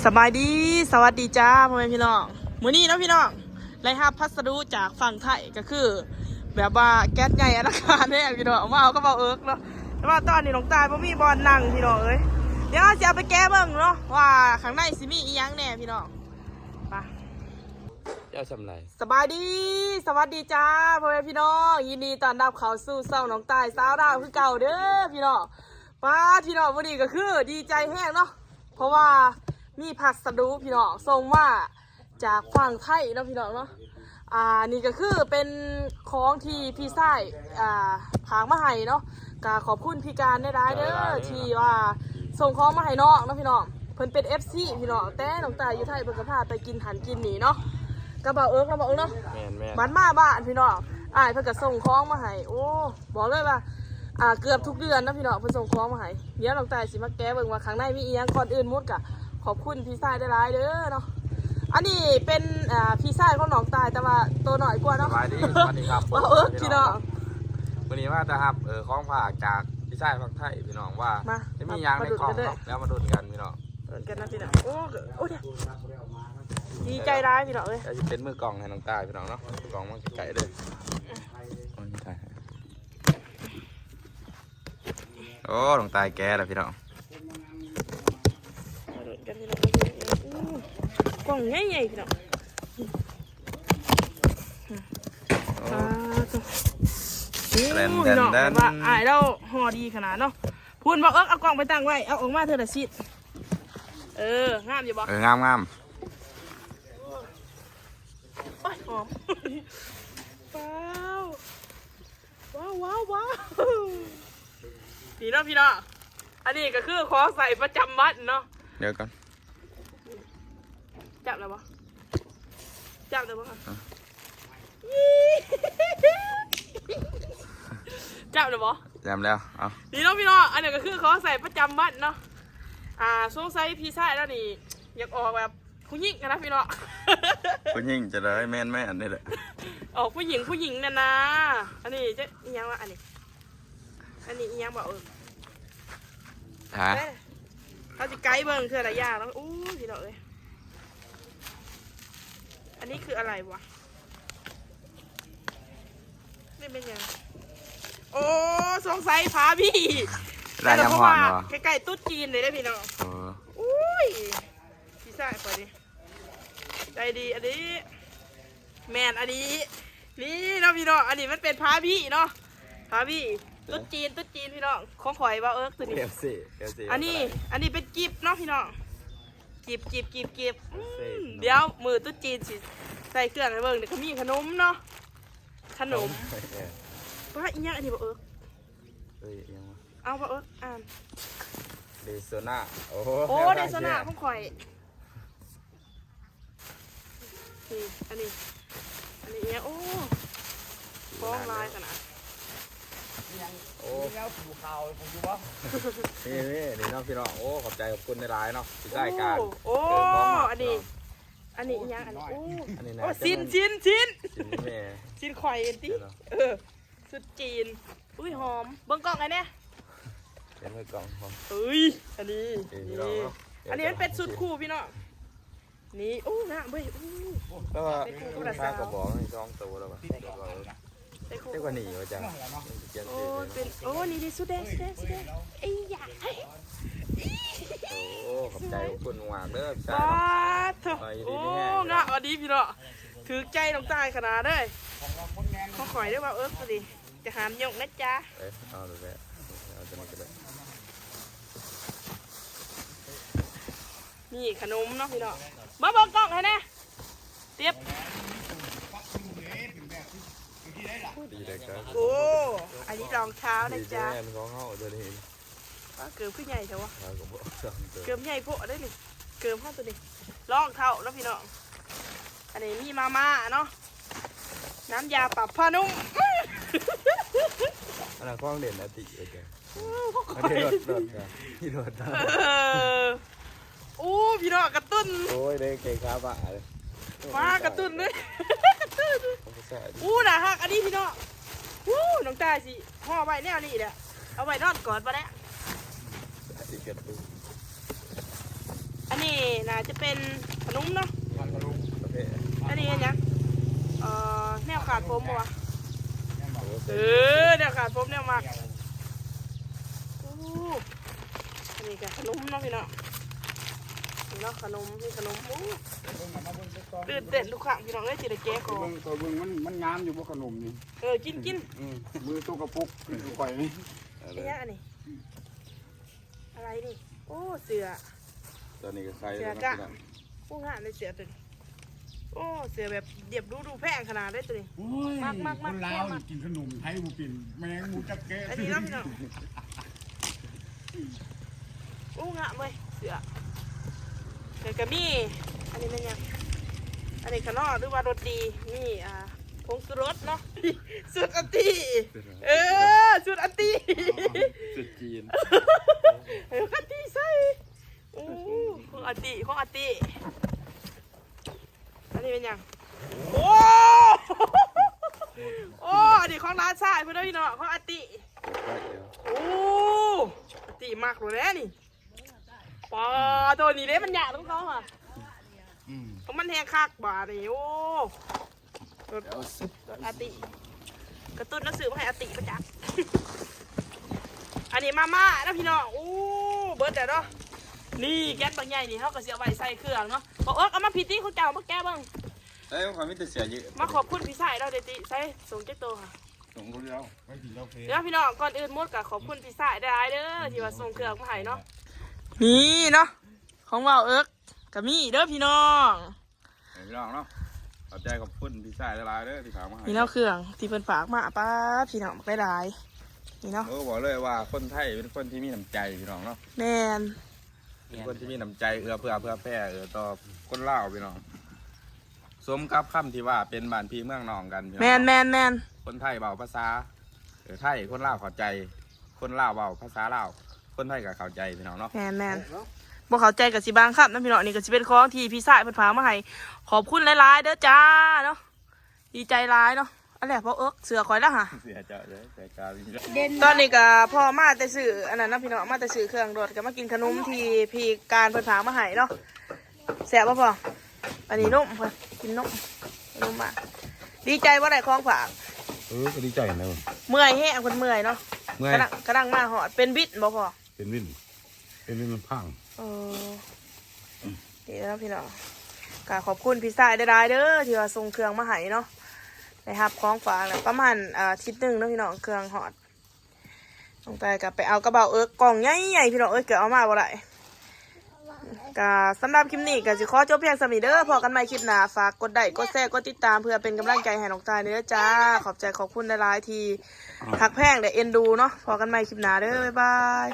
ສະບາຍດີ ສະຫວັດດີຈ້າ ພໍ່ແມ່ພີ່ນ້ອງ. ມື້ນີ້ເນາະພີ່ນ້ອງ ໄດ້ຮັບພັດສະດຸຈາກຝັ່ງໄທ ກໍຄືແບບວ່າແກັດໃຫຍ່ອະລັງການແຮງພີ່ນ້ອງ ມາເອົາກັບເບົາເອິກເນາະ. ແຕ່ວ່າຕອນນີ້ນ້ອງຕ່າຍບໍ່ມີບ່ອນນັ່ງພີ່ນ້ອງເອີຍ. ດຽວເຮົາຊິເອົາໄປແກະເບິ່ງເນາະ ວ່າຂ້າງໃນຊິມີອີ່ຫຍັງແດ່ພີ່ນ້ອງ. ໄປ ເຈົ້າຊ່ຳໃດ? ສະບາຍດີ ສະຫວັດດີຈ້າ ພໍ່ແມ່ພີ່ນ້ອງ. ຍິນດີຕ້ອນຮັບເຂົ້າສູ່ຊ່ອງນ້ອງຕ່າຍສາວລາວຄືເກົ່າເດີພີ່ນ້ອງ. ປາດ ພີ່ນ້ອງ ມື້ນີ້ກໍຄືດີໃຈແຮງເນາະ ເພາະວ່າມີພັດສະດຸພີ່ນ້ອງ ສົ່ງມາຈາກຝັ່ງໄທເນາະພີ່ນ້ອງເນາະ. ອ່າ ນີ້ກໍຄືເປັນຂອງທີ່ພີ່ຊາຍ ອ່າ ຝາກມາໃຫ້ເນາະ. ກໍຂອບຄຸນພີ່ການຫຼາຍໆເດີ ທີ່ວ່າສົ່ງຂອງມາໃຫ້ນ້ອງເນາະພີ່ນ້ອງ. ເພິ່ນເປັນເອັຟຊີພີ່ນ້ອງ ແຕ່ນ້ອງຕ່າຍຢູ່ໄທ ເພິ່ນກໍພາໄປກິນຫັ້ນກິນນີ້ເນາະ ກັບເບົາເອິກເນາະ ເບົາເອິກເນາະ. ແມ່ນໆ ບັດມາບ້ານພີ່ນ້ອງ ອ້າຍເພິ່ນກໍສົ່ງຂອງມາໃຫ້ ໂອ້ ບອກເລີຍວ່າ ອ່າ ເກືອບທຸກເດືອນນະພີ່ນ້ອງ ເພິ່ນສົ່ງຂອງມາໃຫ້. ດຽວນ້ອງຕ່າຍຊິມາແກະເບິ່ງວ່າຂ້າງໃນມີອີ່ຫຍັງ. ກ່ອນອື່ນໝົດກໍຂອບຄຸນພີ່ຊາຍຫຼາຍໆເດີເນາະ. ອັນນີ້ເປັນ ອ່າ ພີ່ຊາຍຂອງນ້ອງຕ່າຍ ແຕ່ວ່າໂຕນ້ອຍກວ່າເນາະ. ສະບາຍດີ ສະຫວັດດີຄັບ ເບົາເອິກພີ່ນ້ອງ. ມື້ນີ້ມາແຕ່ຮັບ ເອີ ຂອງຝາກຈາກພີ່ຊາຍຝັ່ງໄທພີ່ນ້ອງ ວ່າຈະມີຫຍັງໃນກ່ອງເນາະ. ແລ້ວມາລຸ້ນກັນພີ່ນ້ອງ ເບິ່ງກັນນະພີ່ນ້ອງ. ໂອ້ ໂອ້ ດຽວ ດີໃຈຫຼາຍພີ່ນ້ອງເອີຍ. ດຽວຊິເປັນມືກ້ອງໃຫ້ນ້ອງຕ່າຍພີ່ນ້ອງເນາະ ມືກ້ອງມາໃກ້ໆເດີ. ໂອ້ ນ້ອງຕ່າຍແກະແລ້ວພີ່ນ້ອງ. ກ່ອງໃຫຍ່ໆພີ່ນ້ອງ. ໂອ້ ປາດໂທ້ ໂອ້ ພີ່ນ້ອງ ແບບວ່າອ້າຍລາວຫໍ່ດີຂະໜາດເນາະ. ພຸ້ນ ເບົາເອິກ ເອົາກ້ອງໄປຕັ້ງໄວ້ ເອົາອອກມາເທື່ອລະຊິດ. ເອີ ງາມຢູ່ບໍ່? ເອີ ງາມໆ. ໂອ້ຍ ຫອມ ວ້າວ ວ້າວ ວ້າວ ວ້າວ. ນີ້ເນາະພີ່ນ້ອງ ອັນນີ້ກໍຄືຂອງໃຊ້ປະຈຳວັນເນາະ. ດຽວກ່ອນ ຈັບແລ້ວບໍ່? ຈັບແລ້ວບໍ່? ອ່ະ ຈັບແລ້ວບໍ່? ຈັບແລ້ວ. ເອົາ ນີ້ເນາະພີ່ນ້ອງ ອັນນີ້ກໍຄືຂອງໃຊ້ປະຈຳວັນເນາະ. ອ່າ ສົງໄສພີ່ຊາຍລາວນີ້ຢາກອອກແບບ ຜູ້ຍິງຫັ້ນນະພີ່ນ້ອງ. ຜູ້ຍິງຈະໄດ້ແມ່ນໆນີ້ແຫຼະ ອອກຜູ້ຍິງ ຜູ້ຍິງນັ້ນນາ. ອັນນີ້ຈະອີ່ຫຍັງວະ ອັນນີ້ ອັນນີ້ອີ່ຫຍັງບໍ່ເອີຍ? ຮະ ເຮົາຊິໄກເບິ່ງເທື່ອລະຢ່າງເນາະ. ໂອ້ຍ ພີ່ນ້ອງເອີຍ ອັນນີ້ຄືອະໄລວະ? ນີ້ແມ່ນຫຍັງ? ໂອ້ ສົງໄສຜ້າຜີ້ ໄດ້ຍາມຮ້ອນເນາະ ໃກ້ໆຕຸດຈີນເດ້ພີ່ນ້ອງ. ໂອ້ ໂອ້ຍ ພີ່ຊາຍຂ້ອຍນີ້ ໃຈດີ ອັນນີ້ແມ່ນ ອັນນີ້ ນີ້ເນາະພີ່ນ້ອງ ອັນນີ້ມັນເປັນຜ້າຜີ້ເນາະ ຜ້າຜີ້ ເອີ ຕຸດຈີນ ຕຸດຈີນພີ່ນ້ອງ. ຂອງຂ້ອຍວ່າເອິກ ຕົວນີ້ ເອັຟຊີ ເອັຟຊີ ອັນນີ້ ອັນນີ້ເປັນກິບເນາະພີ່ນ້ອງ ກິບ ກິບ ກິບ ກິບ. ອືມ ເອີ ດຽວມື້ຕຸດຈີນຊິໃສ່ເຄື່ອງໃຫ້ເບິ່ງ. ນີ້ກໍມີຂະໜົມເນາະ ຂະໜົມ ເອີ ປາ ອີ່ຫຍັງອັນນີ້ບໍ່ເອິກ? ເອີຍ ອີ່ຫຍັງວະ? ເອົາບໍ່ເອິກ ອ່ານ ເດໂຊນາ. ໂອ້ ໂອ້ ເດໂຊນາຂອງຂ້ອຍ. ນີ້ ອັນນີ້ ອັນນີ້ອີ່ຫຍັງ? ໂອ້ ຂອງຫຼາຍຂະໜາດ. ໂອ້ ມີແນວຜິວຂາວໃຫ້ຜົມຢູ່ບໍ່? ນີ້ ນີ້ເນາະພີ່ນ້ອງ. ໂອ້ ຂອບໃຈຂອບຄຸນຫຼາຍໆເນາະ ທີ່ໃຊ້ການ ໂອ້ ເອີ ຂອງມັກ ອັນນີ້ເນາະ ອັນນີ້ອີ່ຫຍັງອັນນີ້? ໂອ້ ອັນນີ້ໜ້າ ໂອ້ ຊິນ ຊິນ ຊິນ ຊິນແມ່ ຊິນຂ້ອຍເອງຕິ. ເອີ ຊຸດຈີນ. ອຸ້ຍ ຫອມ ເບິ່ງກ້ອງໃຫ້ແດ່ ເຫັນໃນກ້ອງຫອມ. ເອີຍ ອັນນີ້ ເອີຍ ນີ້ ພີ່ນ້ອງເນາະ ອັນນີ້ມັນເປັນຊຸດຄູ່ພີ່ນ້ອງ. ນີ້ ໂອ້ ງາມເວີຍ. ໂອ້ ແຕ່ວ່າ ເປັນຄູ່ ຄູ່ລະສາວ ກະບອກໃຫ້ສອງໂຕແລ້ວວ່າ ໃສ່ຄູ່ ແຕ່ວ່ານີ້ວ່າຈັ່ງ ໂອ້ ເປັນ ໂອ້ ນີ້ ນີ້ ຊຸດແດງ ຊຸດແດງ ຊຸດແດງ. ເອີຍ ໂອ້ ຂອບໃຈຂອບຄຸນມາກເດີ ພີ່ຊາຍເນາະ. ປາດໂທ້ ໂອ້ ງາມອີ່ຫຼີພີ່ນ້ອງ ຖືກໃຈນ້ອງຕ່າຍຂະໜາດເລີຍ. ຂອງຂ້ອຍເດີວ່າ ເອີ ພໍດີ ຈະຫາມຍົກນະຈ໊ະ. ເອີ ເອົາແຫຼະ ເອົາຕົວນີ້ກໍໄດ້. ນີ້ຂະໜົມເນາະພີ່ນ້ອງ ມາເບິ່ງກ້ອງໃຫ້ແດ່ ເຕັບ. ໂອ້ ອັນນີ້ລອງເທົ້ານະຈ໊ະ ຂອງເຮົາຕົວນີ້. ປາ ເກີບຄືໃຫຍ່ແທ້ວະ ເກີບໃຫຍ່ໂພດເດ້ນີ້ ເກີບເຮົາຕົວນີ້ ລອງເທົ້າເນາະພີ່ນ້ອງ. ອັນນີ້ມີມາມ່າເນາະ ນ້ຳຢາປັບຜ້ານຸ່ມ. ອັນນັ້ນຂອງເຫຼັ້ນອາຕິ ໂອເຄ ໂອ້ ຂອງຂ້ອຍ ອັນນີ້ລົດ ລົດ ລົດ ເອີ ໂອ້ ພີ່ນ້ອງ ກາຕູນ ໂອ້ຍ ໄດ້ເກງຂາບ້າເລີຍ ມາ ກາຕູນເລີຍ ກາຕູນ. ໂອ້ ໜ້າຮັກອັນນີ້ພີ່ນ້ອງ. ໂອ້ ນ້ອງຕ່າຍຊິຫໍ່ໄວ້ແນວນີ້ແຫຼະ ເອົາໄວ້ນອນກອດບໍ່ແຫຼະ. ອັນນີ້ໜ້າ ຈະເປັນຂະໜົມເນາະ ມັນຂະໜົມປະເພດ ອັນນີ້ເຮັດຫຍັງ? ເອີ ແນວຄາດຜົມບໍ່ວະ? ເອີ ແນວຄາດຜົມແນວມັກ. ໂອ້ ອັນນີ້ກະຂະໜົມເນາະພີ່ນ້ອງ ນີ້ເນາະ ຂະໜົມ ມີຂະໜົມ. ໂອ້ ຕື່ນເຕັ້ນທຸກຄັ້ງພີ່ນ້ອງເອີຍ ຊິໄດ້ແກະຂອງ. ເບິ່ງ ເບິ່ງ ມັນ ມັນງາມຢູ່ບໍ່ຂະໜົມນີ້? ເອີ ກິນ ກິນ ອືມ ມືສົກກະປົກຄືຂ້ອຍນີ້. ເປັນຫຍັງອັນນີ້? ອະໄລນີ້? ໂອ້ ເສື້ອ ຕອນນີ້ກໍໃສ່ ເສື້ອກະ ໂອ້ ງາມເດ້ເສື້ອໂຕນີ້. ໂອ້ ເສື້ອແບບລຽບຫຼູດູແພງຂະໜາດເດ້ໂຕນີ້. ໂອ້ຍ ມັກໆໆ ຄົນລາວນີ້ກິນຂະໜົມໄທບໍ່ເປັນ ແມ່ງບໍ່ຈັກແກະ. ອັນນີ້ເນາະພີ່ນ້ອງ ໂອ້ ງາມເວີຍເສື້ອ. ແລ້ວກໍມີ ອັນນີ້ແມ່ນຫຍັງ? ອັນນີ້ຂະໜໍ້ ຫຼືວ່າລົດດີ ມີ ອ່າ ຜົງຊູລົດເນາະ ສູດອາຕິ ເອີ ສູດອາຕິ ສູດຈີນ ເອີ ອາຕິໃສ່. ໂອ້ ຂອງອາຕິ ຂອງອາຕິ. ອັນນີ້ແມ່ນຫຍັງ? ໂອ້ ໂອ້ ອັນນີ້ຂອງຫຼານຊາຍເພິ່ນເດີພີ່ນ້ອງ ຂອງອາຕິ. ໂອ້ ອາຕິມັກໂລດແຫຼະນີ້. ປາໂຕນີ້ເດ້ ມັນຍາກຂອງເຂົາຫະ ອືມ ຂອງມັນແຮງຄັກບາດນີ້. ໂອ້ ອາຕິ ກະຕຸ້ນໜັງສືມາໃຫ້ອາຕິປະຈັກ. ອັນນີ້ມາມ່າເນາະພີ່ນ້ອງ. ໂອ້ ເບິດແລ້ວເນາະ ນີ້ແກນບັກໃຫຍ່ນີ້ ເຮົາກໍຊິເອົາໄວ້ໃສ່ເຄື່ອງເນາະ. ບໍ່ເອິກ ເອົາມາພີ້ຕິ ຂອງເຈົ້າມາແກະເບິ່ງ. ເອີຍ ຂອງຂ້ອຍມີແຕ່ເສື້ອຍືດ ມາຂອບຄຸນພີ່ຊາຍເຮົາເດ້ຕິ. ໃສ່ ສົ່ງຈັກໂຕຫະ? ສົ່ງຜູ້ດຽວ ໄວ້ກິນເຈົ້າເຄ. ເດີພີ່ນ້ອງ ກ່ອນອື່ນໝົດກໍຂອບຄຸນພີ່ຊາຍຫຼາຍໆເດີ ທີ່ວ່າສົ່ງເຄື່ອງມາໃຫ້ເນາະ. ນີ້ເນາະ ຂອງບ່າວເອິກກໍມີເດີພີ່ນ້ອງ. ໃຫ້ພີ່ນ້ອງເນາະ ຂອບໃຈຂອບຄຸນພີ່ຊາຍຫຼາຍໆເດີທີ່ຝາກມາໃຫ້. ນີ້ເນາະ ເຄື່ອງທີ່ເພິ່ນຝາກມາ ປາດ ພີ່ນ້ອງ ບັກຫຼາຍໆ ນີ້ເນາະ. ເອີ ບອກເລີຍວ່າຄົນໄທເປັນຄົນທີ່ມີນ້ຳໃຈພີ່ນ້ອງເນາະ. ແມ່ນ ເປັນຄົນທີ່ມີນ້ຳໃຈ ເອື້ອເຜື່ອເຜື່ອແຜ່ ເອື້ອຕໍ່ຄົນລາວພີ່ນ້ອງ. ສົມກັບຄຳທີ່ວ່າເປັນບ້ານພີ່ເມືອງນ້ອງກັນພີ່ນ້ອງ. ແມ່ນໆໆ ຄົນໄທເວົ້າພາສາ ເອີ ໄທ ຄົນລາວເຂົ້າໃຈ ຄົນລາວເວົ້າພາສາລາວ ຄົນໄທກໍເຂົ້າໃຈພີ່ນ້ອງເນາະ. ແມ່ນໆ ບໍ່ເຂົ້າໃຈກໍຊິບາງຄຳນຳພີ່ນ້ອງ. ນີ້ກໍຊິເປັນຂອງທີ່ພີ່ຊາຍເພິ່ນຝາກມາໃຫ້ ຂອບຄຸນຫຼາຍໆເດີຈ້າເນາະ. ດີໃຈຫຼາຍເນາະ. ອັນແລກບໍ່ເອິກ ເສື້ອຂ້ອຍລະຫະ. ເສື້ອເຈົ້າເດີ ແຕ່ກາ ຕອນນີ້ກໍພໍມາແຕ່ຊື້ອັນນັ້ນນະພີ່ນ້ອງ ມາແຕ່ຊື້ເຄື່ອງລົດ ກໍມາກິນຂະໜົມທີ່ພີ່ການເພິ່ນຝາກມາໃຫ້ເນາະ. ແຊບບໍ່ພໍ່? ອັນນີ້ນົມ ກິນນົມ ນົມມາ. ດີໃຈບໍ່ໄດ້ຂອງຝາກ? ເອີ ກໍດີໃຈນະ. ເມື່ອຍແຮງ ເພິ່ນເມື່ອຍເນາະ. ເມື່ອຍ ກຳລັງ ກຳລັງມາຮອດ. ເປັນວິນບໍ່ພໍ່? ເປັນວິນ ເປັນວິນມັນພັງ. ເອີ ນີ້ເນາະພີ່ນ້ອງ ກໍຂອບຄຸນພີ່ຊາຍຫຼາຍໆເດີ ທີ່ວ່າສົ່ງເຄື່ອງມາໃຫ້ເນາະ. ໄດ້ຮັບຂອງຝາກແລ້ວປະມານ ເອີ ອາທິດໜຶ່ງເນາະພີ່ນ້ອງ ເຄື່ອງຮອດ. ນ້ອງຕາຍກໍໄປເອົາກັບບ່າວເອິກ ກ່ອງໃຫຍ່ໆ ພີ່ນ້ອງເອີຍ ເກືອບເອົາມາບໍ່ໄດ້. ກໍສຳລັບຄລິບນີ້ກໍຊິຂໍຈົບພຽງສ່ຳນີ້ເດີ. ພໍ້ກັນໃໝ່ຄລິບໜ້າ ຝາກກົດໄລ້ ກົດແຊ ກົດຕິດຕາມ ເພື່ອເປັນກຳລັງໃຈໃຫ້ນ້ອງຕາຍເດີຈ້າ. ຂອບໃຈຂອບຄຸນຫຼາຍໆທີ່ຮັກແພງ ແລະ ເອັນດູເນາະ. ພໍ້ກັນໃໝ່ຄລິບໜ້າເດີ ບາຍບາຍ.